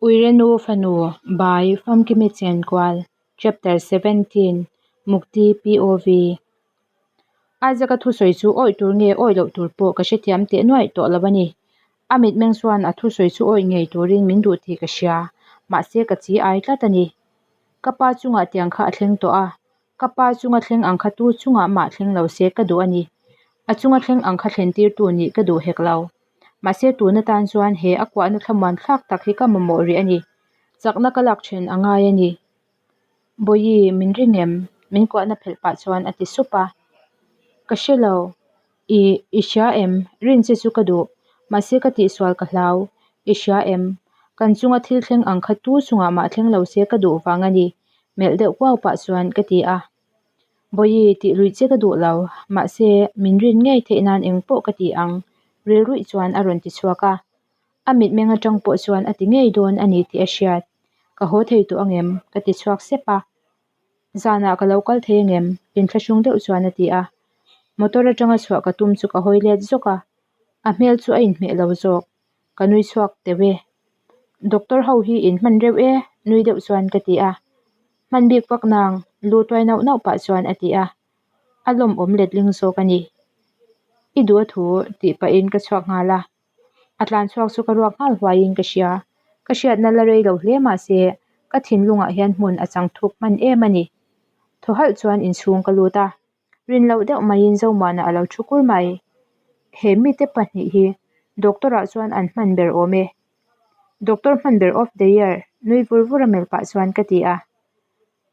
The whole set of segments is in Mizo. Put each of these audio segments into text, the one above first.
Uirenu fanu by Famkimi Chenkual Chapter 17 Mukti POV Isaac-a thusawi chu awih tur nge awih loh tur pawh ka hrethiam teh nuaih tawh lo a ni. A mitmeng chuan a thusawi chu awih ngei turin min duh tih ka hria, mahse ka chi ai tlat a ni. Ka pa chungah tiang kha a thleng tawh a, Ka pa chunga thleng ang kha tu chungah mah thleng lo se ka duh a ni. A chunga thleng ang kha thlen tirtu nih ka duh hek lo. Mahse tun atan chuan he a kuahna thlamuan thlak tak hi ka mamawh rih a ni. Chakna ka lak then a ngai a ni. Bawihi, min ring em? Min kuahna phelh pah chuan a ti sup a. Ka hre lo. I, i hria em? Rin che chu ka duh. Mahse ka tihsual ka hlau. I hria em? Kan chunga thil thleng ang kha tu chungah mah thleng lo se ka duh vang a ni. Melh deuh kuau pah chuan ka ti a. Bawihi, tih luih che ka duh lo. Mahse, min rin ngei theih nan eng pawh ka ti ang, rilruih chuan a rawn ti chhuak a. A mitmeng atang pawh chuan a ti ngei dawn a ni tih a hriat. Ka haw thei tawh angem? Ka ti chhuak sep a. Zanah ka lo kal thei angem? Inthlahrung deuh chuan a ti a. Motor atanga chhuah ka tum chu ka hawi let zawk a. A hmel chu a inhmeh lo zawk. Ka nui chhuak teuh e. Doctor ho hi in hman reuh e, nui deuh chuan ka ti a. Hman bik vak nang, lu tuai nauh nauh pah chuan a ti a. A lawmawm letling zawk a ni. I duh a thu tih pahin ka chhuak nghal a. A tlan chhuak chu ka ruak nghal huaiin ka hria. Ka hriatna la rei lo hle mahse ka thinlungah hian hmun a chang thuk hman em a ni. Thaw halh chuan inchhung ka lut a. Rin loh deuh maiin Zomuana a lo thu kur mai. He mite pahnih hi doctor ah chuan an hman ber awm e. Doctor hman ber of the year nui vur vur a melh pah chuan ka ti a.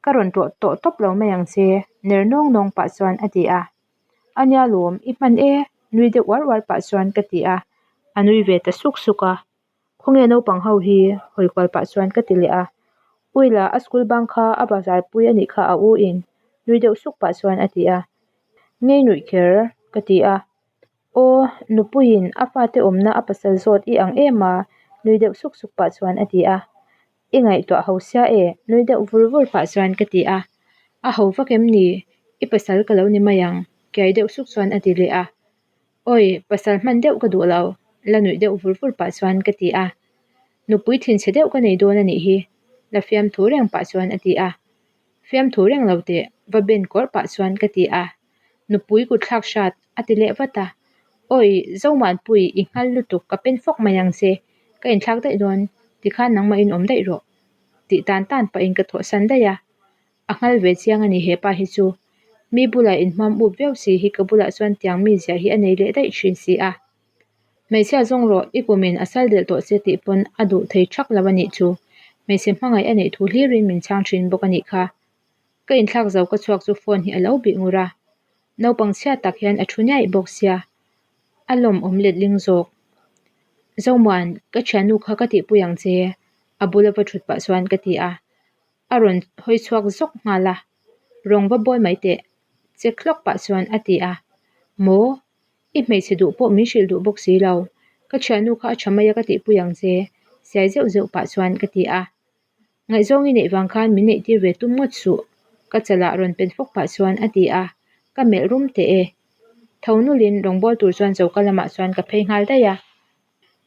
Ka rawn tlawh tawh tawp lo mai ang che ner nawng nawng pah chuan a ti a. A nia lawm i hman e nui deuh uar uar pah chuan ka ti a. A nui ve ta suk suk a. Khawnge naupang ho hi hawi kual pah chuan ka ti leh a, Uila a school bang kha a bazar pui a nih kha a u in nui deuh suk pah chuan a ti a, Ngei nuih kher ka ti a, Aw nupuiin a fate awmna a pasal zawt i ang em a nui deuh suk suk pah chuan a ti a, I ngaihtuah ho sia e nui deuh vur vur pah chuan ka ti a, A ho vak em ni? I pasal ka lo ni mai ang kiai deuh suk chuan a ti leh a. Awi, pasal hman deuh ka duh lo, la nuih deuh vur vur pah chuan ka ti a. Nupui thinchhe deuh ka nei dawn a nih hi, la fiamthu reng pah chuan a ti a. Fiamthu reng lo teh, va ben kawrh pah chuan ka ti a. Nupui kut thlak hrat, a ti leh vat a. Awi, Zomuanpui, i nghal lutuk, ka pen fawk mai ang che, ka inthlak daih dawn, tikhan nangmah in awm daih rawh, tih tan tan pahin ka thawhsan daih a. A nghal ve chiang a ni he pa hi chu. Mi bulah inhmam up viau si hi ka bulah chuan tiang mi ziah hi a nei leh daih thin si a. Hmeichhia zawng rawh i kumin a sal delh tawh che tih pawn a duh thei thak lo a nih chu. Hmeichhe hmangaih a neih thu hlirin min chhang thin bawk a nih kha. Ka inthlak zo ka chhuak chu phone hi a lo bih ngur a. Naupang chhia tak hian a thu niaih bawk sia. A lawmawm letling zawk. Zomuan, ka thiannu kha ka tihpui ang che a bula va thut pah chuan ka ti a. A rawn hawi chhuak zawk nghal a, Rawng va bawi mai teh, che hlawk pah chuan a ti a. Maw? I hmeichhe duh pawh min hrilh duh bawk si lo. Ka thiannu kha a tha mai a ka tihpui ang che, siai zeuh zeuh pah chuan ka ti a. Ngaihzawng i neih vang khan min neih tir ve tum ngawt suh, ka chalah rawn pen fawk pah chuan a ti a, ka melh rum teh e. Tho nulin rawngbâwl tur chuan choka lamah chuan ka phei nghal daih a.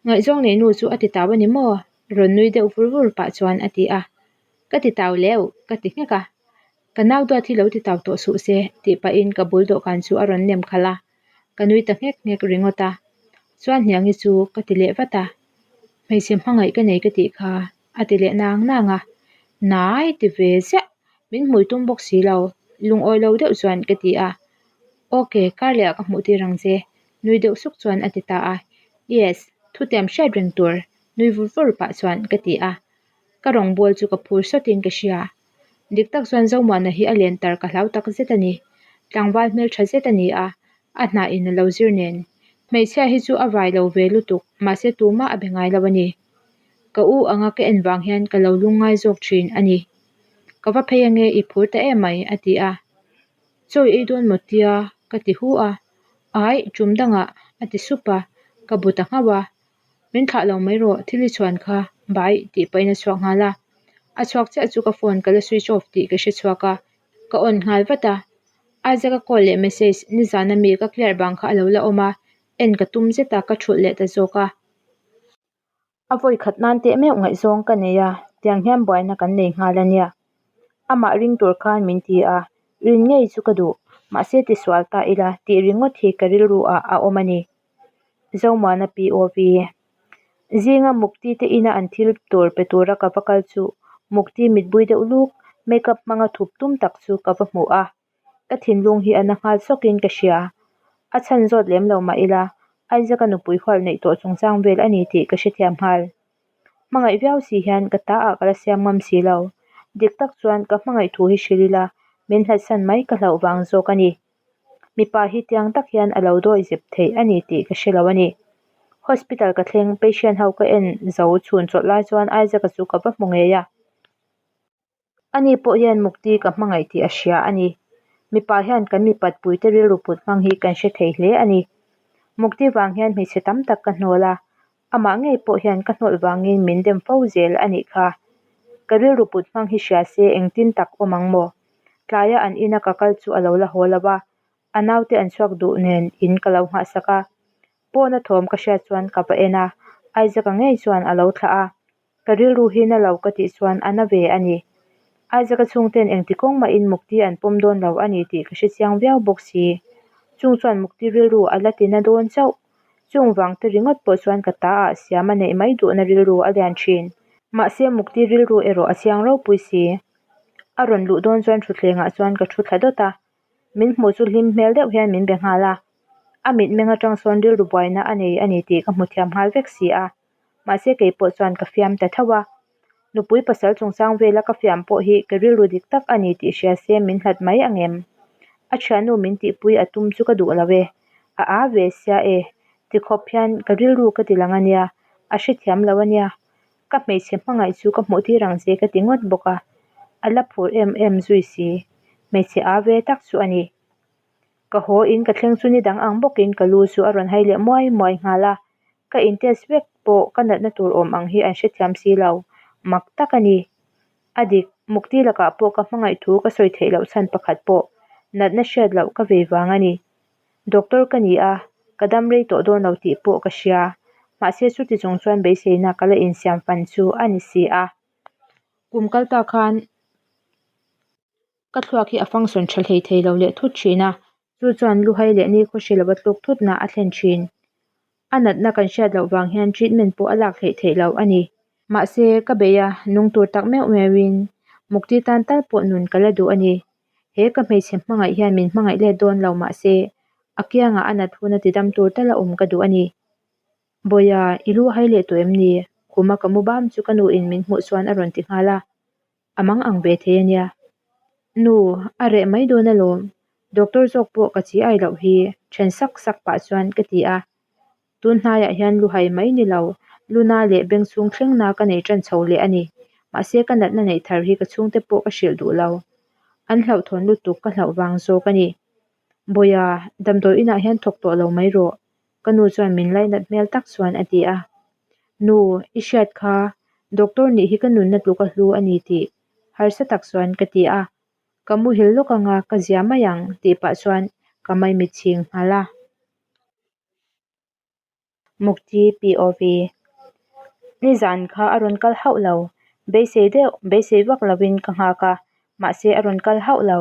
Ngaihzawng neih nu chu a ti tau a ni maw? Rawn nui deuh vur vur pah chuan a ti a. Ka ti tau leu, ka ti nghek a. Ka nau duat hi lo ti tau tawh suh se, tih pahin ka bul dawhkan chu a rawn nem khalh a. Ka nui ta nghek nghek ringawt a. Chuan hniangi chu ka ti leh vat a. Hmeichhe hmangaih ka nei ka tih kha, a ti leh nang nang a. Nai ti ve ziah, min hmui tum bawk si lo, lungawi lo deuh chuan ka ti a. Ok, kar lehah ka hmuh tir ang che, nui deuh suk chuan a ti ta a. Yes, thutiam hriat reng tur, nui vur vur pah chuan ka ti a. Ka rawngbâwl chu ka phur sawtin ka hria. Dik tak chuan Zomuana hi a len tar ka hlau tak zet a ni. Tlangval hmeltha zet a ni a, a hnah in a lo zir nen. Hmeichhia hi chu a vai lo ve lutuk, mahse tumah a be ngai lo a ni. Ka u anga ka en vang hian ka lo lungngai zawk thin a ni. Ka va phei ange i phur ta em mai a ti a. Chawi ei dawn maw tia ka ti hu a. Aih tum dangah a ti sup a, ka bu ta nghauh a. Min thlah lo mai rawh thil i chhuan kha bai tih pahin a chhuak nghal a. A chhuak chiah chu ka phone ka la switch off tih ka hre chhuak a, ka on nghal vat a. Isaac a call leh message nizan ami ka clear bang kha a lo la awm a, en ka tum zet a ka thulh leh ta zawk a. A vawi khat nan teh meuh ngaihzawng ka nei a, tiang hian buaina kan nei nghal a nia. Amah ring tur khan min ti a, rin ngei chu ka duh, mahse tisual ta ila tih ringawt hi ka rilru ah a awm a ni. Zomuana POV. Zinga Mukti te ina an thil tur pe tura ka va kal chu Mukti mitbui deuh luk, makeup hmanga thup tum tak chu ka va hmu a. Ka thinlung hi a na nghal sawkin ka hria. A chhan zawt lem lo mah ila, Isaac-a nupui hual neih tawh chungchang vel a ni tih ka hrethiam nghal. Hmangaih viau si hian ka ta ah ka la siam ngam si lo. Dik tak chuan ka hmangaih thu hi hrilh ila, min hlatsan mai ka hlauh vang zawk a ni. Mipa hi tiang tak hian a lo dawi zep theih a ni tih ka hre lo a ni. Hospital ka thleng patient ho ka en zo chhun chawlh lai chuan Isaac-a chu ka va hmu ngei a. Ani pawh hian Mukti ka hmangaih tih a hria a ni. Mipa hian kan mipat puite rilru put hmang hi kan hre thei hle a ni. Mukti vang hian hmeichhe tam tak ka hnawl a, amah ngei pawh hian ka hnawlh vangin min dem fo zel a nih kha. Ka rilru put hmang hi hria se engtin tak awm ang maw? Tlaia an ina ka kal chu a lo la haw lo a, a naute an chhuak duh nen in ka lo nghahsak a. Pawna thawm ka hriat chuan ka va en a, Isaac-a ngei chuan a lo thlah a. Ka rilru hi na lo ka tih chuan a na ve a ni. Isaac-a chhungten engti kawng mahin Mukti an pawm dawn lo a ni tih ka hre chiang viau bawk si. Chung chuan Mukti rilru a la ti na dawn chauh. Chung vang te ringawt pawh chuan ka ta ah siam a neih mai duhna rilru a lian thin. Mahse Mukti rilru erawh a chiang ropui si. A rawn luh dawn chuan thutthlengah chuan ka thu thla dawt a. Min hmuh chu hlim hmel deuh hian min be nghal a. A mitmeng atang sawn rilru buaina a nei a ni tih ka hmu thiam nghal vek si a. Mahse kei pawh chuan ka fiam ta tho a. Nupui pasal chungchang vela ka fiam pawh hi ka rilru dik tak a ni tih hria se min hlat mai ang em? A thiannu min tihpui a tum chu ka duh lo e. A a ve sia e. Tikhawp hian ka rilru ka ti lang a nia, a hrethiam lo a nia. Ka hmeichhe hmangaih chu ka hmuh tir ang che ka ti ngawt bawk a. A la phur em em zui si. Hmeichhe a ve tak chu a ni. Ka haw in ka thleng chu ni dang ang bawkin ka lu chu a rawn hai leh muai muai nghal a. Ka in test vek pawh ka natna tur awm ang hi an hrethiam si lo, mak tak a ni. A dik, Mukti lakah pawh ka hmangaih thu ka sawi theih loh chhan pakhat pawh natna hriat loh ka vei vang a ni. Doctor ka ni a, ka dam rei tawh dawn lo tih pawh ka hria, mahse chuti chung chuan beiseina ka la insiam fan chu a ni si a. Kum kal ta khan. Ka thluak hi a function tha hlei thei lo leh thut thin a, chu chuan luhai leh nikhaw hre lova tluk thutna a thlen thin. A natna kan hriat loh vang hian treatment pawh a lak hleih theih loh a ni. Mahse, ka bei a, nung tur tak meuh meuhin Mukti tan tal pawh nun ka la duh a ni. He ka hmeichhe hmangaih hian min hmangaih let dawn lo mahse, a kiangah a nat hun a tidam tur tala awm ka duh a ni. Bawiha, i lu hai leh tawh em ni? Khuma ka mu bam chu ka nuin min hmuh chuan a rawn ti nghal a. A mang ang ve thei a nia. Nu, a reh mai dawn alawm. Doctor zawk pawh ka chi ai loh hi, then sak sak pah chuan ka ti a. Tun hnaiah hian luhai mai ni lo, luna leh beng chhung thlengna ka nei tan chho leh a ni. Mahse ka natna neih thar hi ka chhungte pawh ka hrilh duh lo. An hlauhthawn lutuk ka hlauh vang zawk a ni. Bawiha, damdawi inah hian thawk tawh lo mai rawh. Ka nu chuan min lainat hmel tak chuan a ti a. Nu, i hriat kha, doctor nih hi ka nunna tluk a hlu a ni tih harsa tak chuan ka ti a. Ka muhil lawk anga ka zia mai ang tih pah chuan ka maimit chhing nghal a. Mukti POV. Nizan kha a rawn kal hauh lo, beisei deuh beisei vak lovin ka nghak a, mahse a rawn kal hauh lo.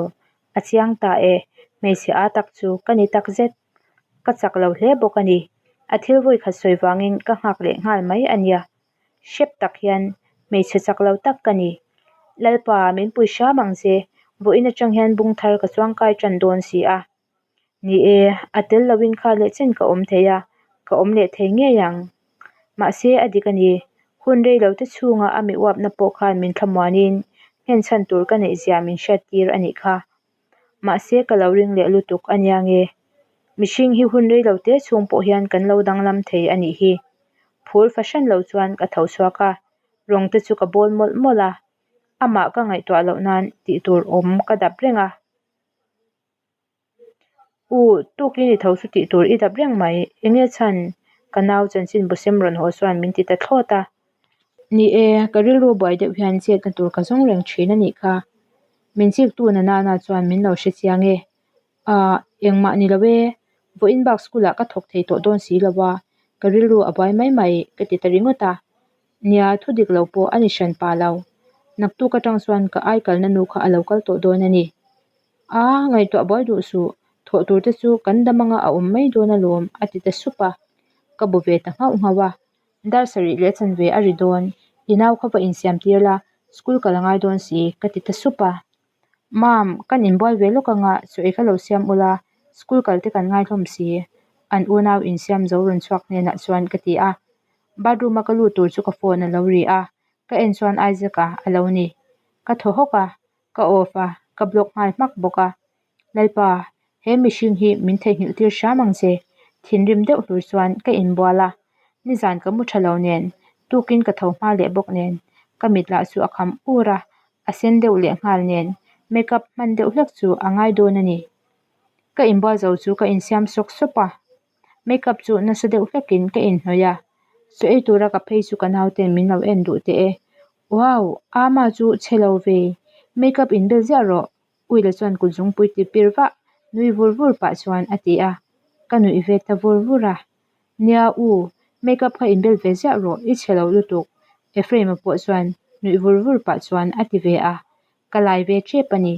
A chiang ta e, hmeichhe a tak chu ka ni tak zet. Ka chak lo hle bawk a ni. A thil vawi khat sawi vangin ka nghak leh nghal mai a nia. Hrep tak hian hmeichhe chak lo tak ka ni. Lalpa, min pui hram ang che, vawiin atang hian bung thar ka chuangkai tan dawn si a. Ni e, a tel loin kha leh chen ka awm thei a, ka awm leh thei ngei ang. Mahse a dik a ni, hun rei lo te chhunga a mi uapna pawh khan min thlamuanin nghen chhan tur ka neih zia min hriattir a nih kha. Mahse ka lo ring leh lutuk a nia nge. Mihring hi hun rei lo te chhung pawh hian kan lo danglam thei a nih hi. Phur fahran lo chuan ka tho chhuak a, rawng te chu ka bawl mawlh mawlh a. Amah ka ngaihtuah loh nan tih tur awm ka dap reng a. U, tukin i tho chu tih tur i dap reng mai. Enge chhan? Ka nau chanchin busem rawn haw chuan min ti ta thlawt a. Ni e, ka rilru buai deuh hian chetna tur ka zawng reng thin a nih kha. Min chiktu na nana chuan min lo hre chiang e. Ahh, engmah ni lo e. Vawiin bak school ah ka thawk thei tawh dawn si lo a, ka rilru a buai mai mai ka ti ta ringawt a. Nia, thu dik lo pawh a ni hran pa lo. Naktuk atang chuan ka ai kalna nu kha a lo kal tawh dawn a ni. A, ngaihtuah buai duh suh, thawh tur te chu kan dam anga a awm mai dawn alawm a ti ta sup a. Ka bu ve ta nghauh nghauh a. Dar sarih leh chanve a ri dawn, i nau kha va insiam tir la, school kal a ngai dawn si ka ti ta sup a. Mam, kan inbual ve lawk anga chaw ei kha lo siam ula, school kal te kan ngai hlawm si an unau insiam zo rawn chhuak hnenah chuan ka ti a. Bathroom a ka lut tur chu ka phone a lo ri a, ka en chuan Isaac-a a lo ni. Ka thaw hawk a, ka off a, ka block nghal hmak bawk a. Lalpa, he mihring hi min theihnghilh tir hram ang che, thinrim deuh hlur chuan ka inbual a, nizan ka mu tha lo nen, tukin ka tho hma leh bawk nen, ka mit lah chu a kham ur a, a sen deuh leh nghal nen, makeup hman deuh hlek chu a ngai dawn a ni. Ka inbual zo chu ka insiam sawk sawp a, makeup chu nasa deuh hlekin ka inhnawih a, chaw ei tura ka phei chu ka nauten min lo en duh teh e. Wow! Ama chu chhe lo ve, makeup inbel ziah rawh Uila chuan kut zungpui ti pir vah nui vur vur pah chuan a ti a, ka nuih ve ta vur vur a. Nia u, makeup kha inbel ve ziah rawh, i chhe lo lutuk Ephraim-a pawh chuan nuih vur vur pah chuan a ti ve a, ka lai ve tep a ni.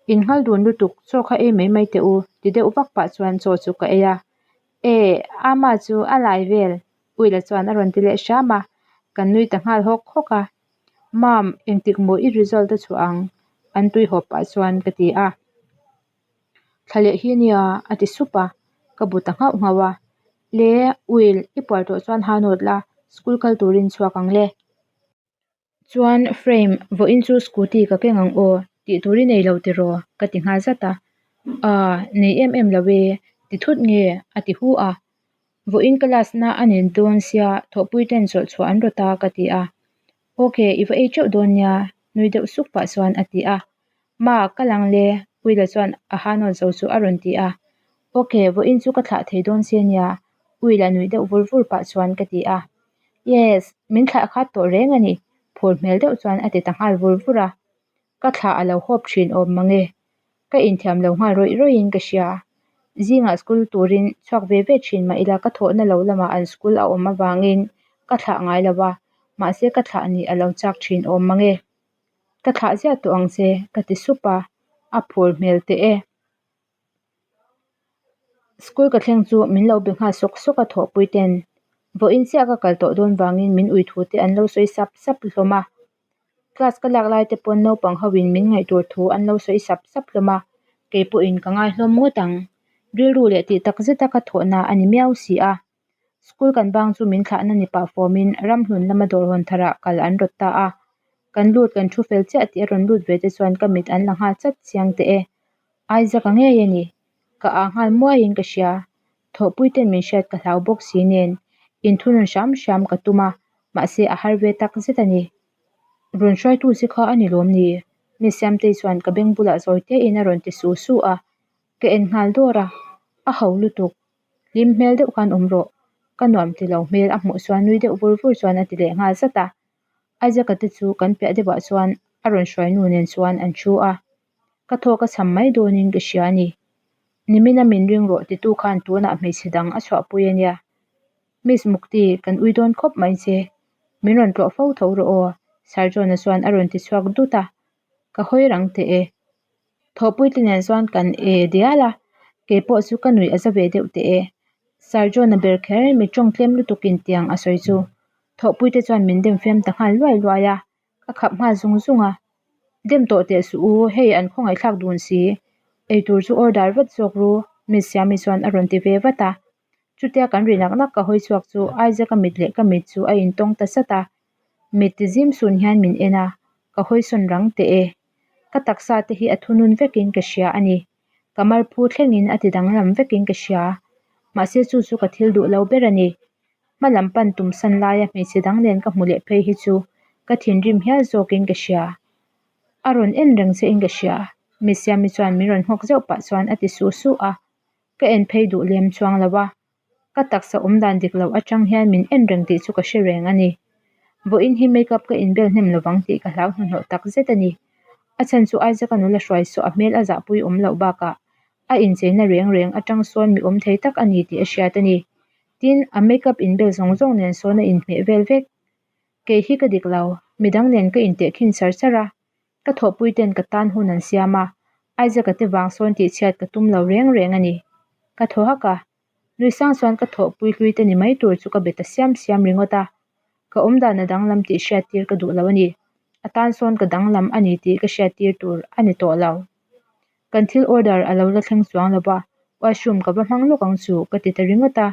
In nghal dun lutuk, chaw kha ei mai mai teh u ti deuh vak pah chuan chaw chu ka ei a. E, Ama chu a lai vel Uila chuan a rawn ti leh hram a, kan nui ta nghal hawk hawk a. Mam, engtik maw i result a chhuah ang? An tui hawp pah chuan ka ti a. Thla leh hi nia a ti sup a, ka bu ta nghauh nghauh a. Le, Will, i puar tawh chuan ha nawt la, school kal turin chhuak ang le. Chuan, Frame, vawiin chu scooty ka keng ang aw, tih tur i nei lo tiraw? ka ti nghal zat a. Aa, nei em em lo e, ti thut nge? a ti hu a. Vawiin ka last na a ni dawn sia thawhpui ten chawlh chhuah an rawt a ka ti a. Ok, i va ei teuh dawn nia nui deuh suk pah chuan a ti a. Ma, ka lang le Uila chuan a ha nawt zo chu a rawn ti a. Ok, vawiin chu ka thlah thei dawn che nia Uila nuih deuh vur vur pah chuan ka ti a. Yes, min thlah khat tawh reng a ni phur hmel deuh chuan a ti ta nghal vur vur a. Ka thlah a lo hawp thin awm mange. Ka inthiam lo nghal rawih rawih in ka hria. Zingah school turin chhuak ve ve thin mah ila ka thawhna lo lamah an school a awm avangin ka thlah ngai lo a, mahse ka thlah nih a lo chak thin awm mange. Ka thlah ziah tawh ang che ka ti sup a, a phur hmel teh e. School ka thleng chu min lo be nghal sawk sawk a thawhpui ten. Vawiin chiah ka kal tawh dawn vangin min ui thu te an lo sawi sap sap hlawm a. Class ka lak lai te pawn naupang ho in min ngaih tur thu an lo sawi sap sap hlawm a, kei pawhin ka ngai hlawm ngawt ang. Rilru leh tih tak zeta ka thawhna a ni miau si a. School kan bang chu min thlahna ni pah fawmin ramhlun lama dawr hawn tharah kal an rawt ta a. Kan lut kan thu fel chiah tih a rawn lut ve te chuan ka mit an la nghal chat chiang teh e. Isaac a ngei a ni. Ka ah nghal muaiin ka hria. Thawhpui ten min hriat ka hlau bawk si nen inthunun hram hram ka tum a, mahse a har ve tak zet a ni. Rawn hruaitu che kha a ni lawm ni? Miss Siamtei chuan ka beng bulah zawi tein a rawn ti su su a. Ka en nghal dawr a, a ho lutuk. Hlim hmel deuh khan awm rawh. Ka nuam ti lo hmel a hmuh chuan nui deuh vur vur chuan a ti leh nghal zat a. Isaac-a te chu kan piah deuhah chuan a rawn hruai nu nen chuan an thu a. Ka thawk a cham mai dawnin ka hria a ni. Nimina min ring rawh titu khan tunah hmeichhe dang a chhuahpui a nia. Miss Mukti, kan ui dawn khawp mai che. Min rawn tlawh fo tho rawh aw, Sir John-a chuan a rawn ti chhuak dut a. Ka hawi rang teh e. Thawhpuite nen chuan kan e dial a, kei pawh chu ka nuih a za ve deuh teh e. Sir John-a ber kher mi tawng tlem lutukin tiang a sawi chu. Thawhpuite chuan min dem fiam ta nghal luai luai a. Ka khap nghal zung zung a, Dem tawh teh suh u, hei an khawngaihthlak dun si, eitur chu order vat zawk ru Miss Siami chuan a rawn ti ve vat a. Chutia kan ri nak nak ka hawi chhuak chu Isaac-a mit leh ka mit chu a intawng ta sat a, mit ti zim sun hian min en a, ka hawi sawn rang teh e. Ka taksa te hi a thunun vekin ka hria a ni. Ka marphu thlengin a ti danglam vekin ka hria. Mahse chu chu ka thil duh lo ber a ni. Hma lam pan tum san laia hmeichhe dang nen ka hmu leh phei hi chu ka thinrim hial zawkin ka hria. A rawn en reng che in ka hria, Miss Siami chuan min rawn nghawk zeuh pah chuan a ti su su a. Ka en phei duh lem chuang lo a, ka taksa awm dan dik loh atang hian min en reng tih chu ka hre reng a ni. Vawiin hi makeup ka inbel hnem lovang tih ka hlau hnuhnawh tak zet a ni. A chhan chu Isaac-a nula hruai saw a hmel a zahpui awm loh bakah a incheina reng reng atang sawn mi awm thei tak a ni tih a hriat a ni. Tin, a makeup inbel zawng zawng nen sawn a inhmeh vel vek. Kei hi ka dik lo, midang nen ka intehkhin char char a, ka thawhpui ten ka tan hun an siam a, Isaac-a te vang sawn tihchhiat ka tum lo reng reng a ni. Ka thaw hak a, nui sang chuan ka thawhpui hlui te ni mai tur chu ka be ta siam siam ringawt a, ka awmdan a danglam tih hriattir ka duh lo a ni. A tan sawn ka danglam a ni tih ka hriattir tur a ni tawh lo. Kan thil order a lo la thleng chuang lo va, washroom ka va hmang lawk ang chu ka ti ta ringawt a,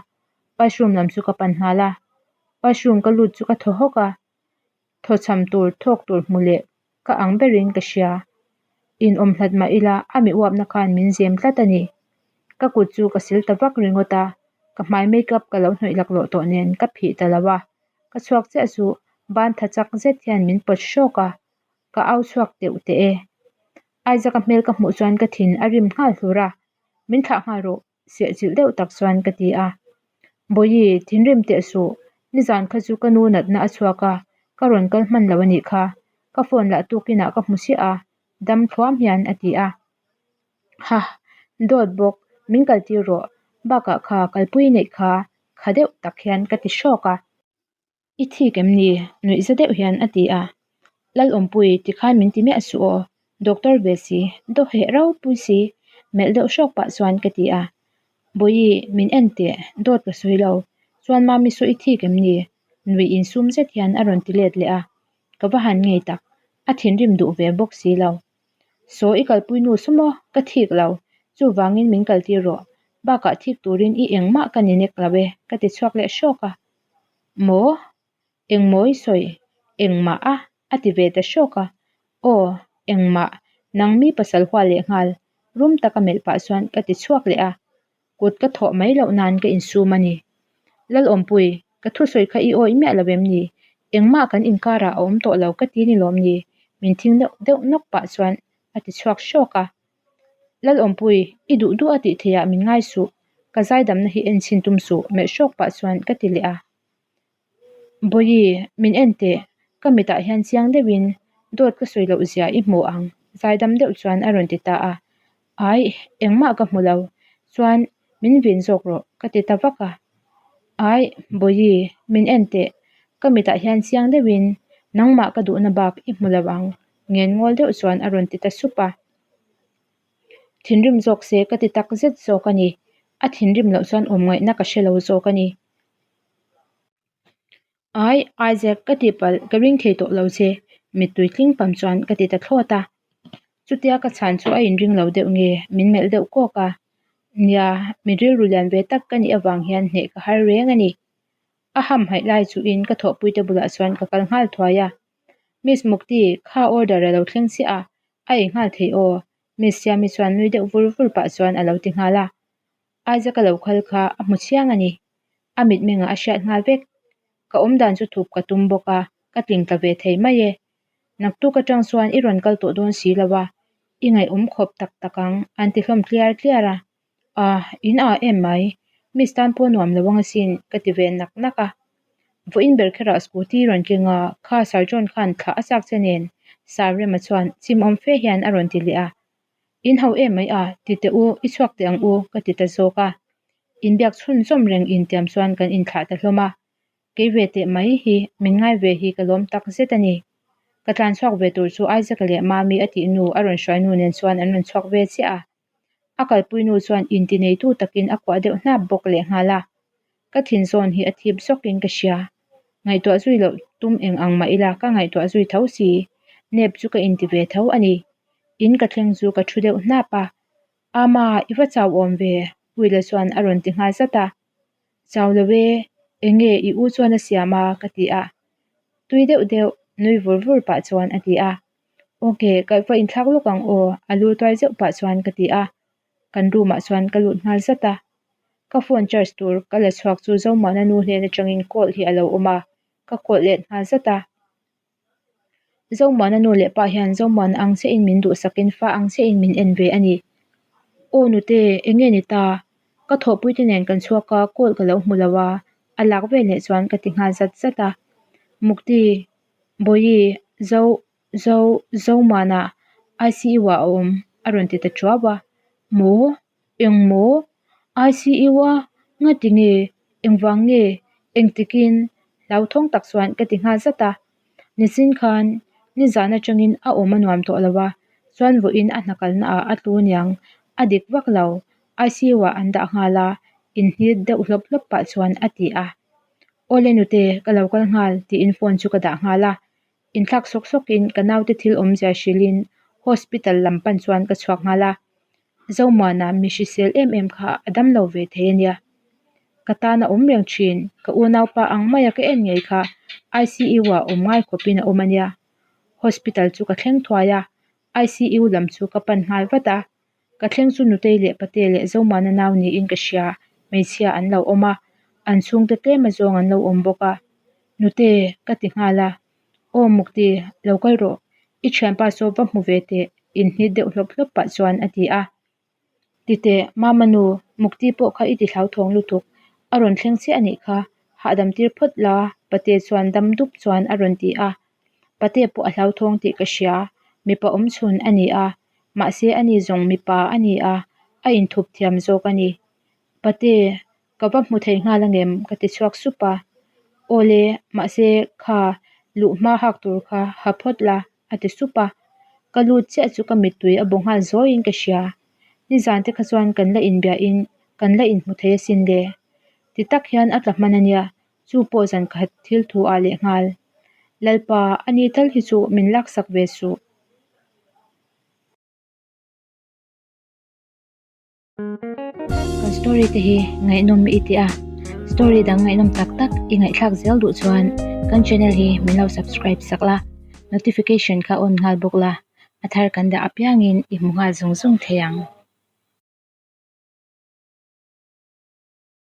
washroom lam chu ka pan nghal a. Washroom ka lut chu ka thaw hawk a, thawchham tur thawk tur hmu leh ka ang berin ka hria. In awm hlat mah ila a mi uapna khan min zem tlat a ni. Ka kut chu ka sil ta vak ringawt a, ka hmai makeup ka lo hnawih laklawh tawh nen ka phih ta lo a, ka chhuak chiah chu ban tha chak zet hian min pawt hrawk a, ka au chhuak teuh teh e. Isaac-a hmel ka hmuh chuan ka thin a rim nghal hlur a, min thlah nghal rawh. Sehchilh deuh tak chuan ka ti a. Bawihi, thinrim teh suh, nizan kha chu ka nu natna a chhuak a, ka rawn kal hman lo a nih kha, ka phone lah tukinah ka hmu chiah a, dam thluam hian a ti a. Ha, dawt bawk, min kaltir rawh, bakah kha kalpui neih kha, kha deuh tak hian ka ti hrawk a. I thik em ni? Nuih za deuh hian a ti a. Lalawmpui, tikhan min ti miah suh aw. Doctor ve si, daw heh ropui si, melh deuh hrawk pah chuan ka ti a. Bawihi, min en teh, dawt ka sawi lo. Chuan mami saw i thik em ni? Nuih insum zet hian a rawn ti let leh a. Ka va han ngei tak, a thinrim duh ve bawk si lo. Saw i kalpui nu saw maw? Ka thik lo. Chuvangin min kaltir rawh. Bakah thik turin i engmah ka ni nek lo e, ka ti chhuak leh hrawk a. Maw? Engmaw i sawi? Engmah a? a ti ve ta hrawk a. Aw, engmah, nang mi pasal hua leh nghal, rum taka melh pah chuan ka ti chhuak leh a. Kut ka thawh mai loh nan ka insum a ni. Lalawmpui, ka thusawi kha i awih miah lo em ni? Engmah kan inkarah a awm tawh lo ka ti ni lawm ni? Min thing deuh deuh nawk pah chuan a ti chhuak hrawk a. Lalawmpui, i duh duh a tih theihah min ngai suh, ka zaidamna hi en chhin tum suh, melh hrawk pah chuan ka ti leh a. Bawihi, min en teh, ka mitah hian chiang deuhin dawt ka sawi loh zia i hmu ang, zaidam deuh chuan a rawn ti ta a. Aih, engmah ka hmu lo, chuan min vin zawk rawh, ka ti ta vak a. Aih, Bawihi, min en teh, ka mitah hian chiang deuhin nangmah ka duhna bak i hmu lo ang, ngen ngawl deuh chuan a rawn ti ta sup a. Thinrim zawk se ka ti tak zet zawk a ni. A thinrim loh chuan awm ngaihna ka hre lo zawk a ni. Ai, Isaac, ka tihpalh, ka ring thei tawh lo che, mittui tling pam chuan ka ti ta thlawt a. Chutia ka chhan chu a inring lo deuh nge, min melh deuh kawk a. Nia, mi rilru lian ve tak ka nih avang hian hneh ka har reng a ni. A hamhaih lai chuhin ka thawhpuite bulah chuan ka kal nghal thuai a. Miss Mukti, kha order a lo thleng chiah a, a ei nghal thei aw, Miss Siami chuan nui deuh vur vur pah chuan a lo ti nghal a. Isaac a lo khal kha a hmu chiang a ni. A mitmengah a hriat nghal vek. Ka awmdan chu thup ka tum bawk a, ka tling tla ve thei mai e. Naktuk atang chuan i rawn kal tawh dawn si lo a, i ngaihawm khawp tak tak ang, an ti hlawm tliar tliar a. Ah, in ah em mai, Miss tan pawh nuam lo ang asin, ka ti ve nak nak a. Vawiin ber kherah scooty rawn keng a, kha Sir John khan thlah a chak che nen, Sir Rema chuan chimawm fe hian a rawn ti leh a. In ho em mai a, ti teh u, i chhuak teh ang u, ka ti ta zawk a. Inbiak chhunzawm reng intiam chuan kan inthlah ta hlawm a. Kei ve teh mai hi, min ngai ve hi ka lawm tak zet a ni. Ka tlan chhuak ve tur chu Isaac-a leh Mami a tih nu a rawn hruai nu nen chuan an rawn chhuak ve chiah a. A kalpui nu chuan intineitu takin a kuah deuh hnap bawk lehnghal a. Ka thin zawn hi a thip zawkin ka hria. Ngaihtuah zui loh tum eng ang mah ila ka ngaihtuah zui tho si. Nep chu ka inti ve tho a ni. In ka thleng chu ka thu deuh hnap a. Ama, i va chau awm ve, Puila chuan a rawn ti nghal zat a. Chau lo e, eng nge i u chuan a siam a? ka ti a. Tui deuh deuh, nui vur vur pah chuan a ti a. Ok, ka va inthlak lawk ang aw, a lu tuai zeuh pah chuan ka ti a. Kan room ah chuan ka lut nghal zat a. Ka phone charge tur ka la chhuak chu Zomuana nu hnen atangin call hi a lo awm a, ka call let nghal zat a. Zomuana nu leh pa hian Zomuana ang chiahin min duhsakin fa ang chiahin min en ve a ni. Aw nute, eng nge ni ta? Ka thawhpuite nen kan chhuak a, call ka lo hmu lo a, a lak veleh chuan ka ti nghal zat zat a. Mukti, Bawihi, Zo, Zo, Zomuana, ICU ah a awm, a rawn ti ta thuau a. Maw? Eng maw? ICU a? Ngati nge? Engvang nge? Engtikin? Hlauthawng tak chuan ka ti nghal zat a. Nichin khan nizan atangin a awm a nuam tawh lo a, chuan vawiin a hna kalna ah a tlu niang a dik vak lo, ICU ah an dah nghal a, inhnit deuh hlawp hlawp pah chuan a ti a. Awle nute, ka lo kal nghal tiin phone chu ka dah nghal a. Inthlak sawk sawkin ka naute thil awmzia hrilhin hospital lam pan chuan ka chhuak nghal a. Zomuana mi hrisel em em kha a dam lo ve thei a nia. Ka tan a awm reng thin, ka unaupa ang maia ka en ngei kha ICU ah awm ngai khawpin a awm a nia. Hospital chu ka thleng thuai a, ICU lam chu ka pan nghal vat a. Ka thleng chu Nutei leh Pate leh Zomuana nau niin ka hria, hmeichhia an lo awm a, an chhungte tlem azawng an lo awm bawk a. Nute, ka ti nghal a. Aw Mukti, lo kal rawh. I thianpa saw va hmu ve teh, inhnit deuh hlawp hlawp pah chuan a ti a. Ti teh, Mama nu, Mukti pawh kha i ti hlauthawng lutuk. A rawn thleng chiah a nih kha, hahdam tir phawt la, Pate chuan dam dup chuan a rawn ti a. Pate pawh a hlauthawng tih ka hria, mipa awmchhun a ni a, mahse ani zawng mipa a ni a, a inthup thiam zawk a ni. Pate, Ka va hmu thei nghal angem? ka ti chhuak sup a. Awle, mahse kha luh hma hak tur kha ha phawt la, a ti sup a. Ka lut chiah chu ka mittui a bu nghal zawiin ka hria. Nizan te kha chuan kan la inbiahin kan la inhmu thei asin le. Ti tak hian a tla hman a nia, chu pawh zan khat thil thu ah leh nghal. Lalpa, ani tal hi chu min laksak ve suh. Kan story te hi ngaihnawm i ti a, story dang ngaihnawm tak tak i ngaihthlak zel duh chuan kan channel hi min lo subscribe sak la, notification kha on nghal bawk la, a thar kan dah apiangin i hmu nghal zung zung thei ang.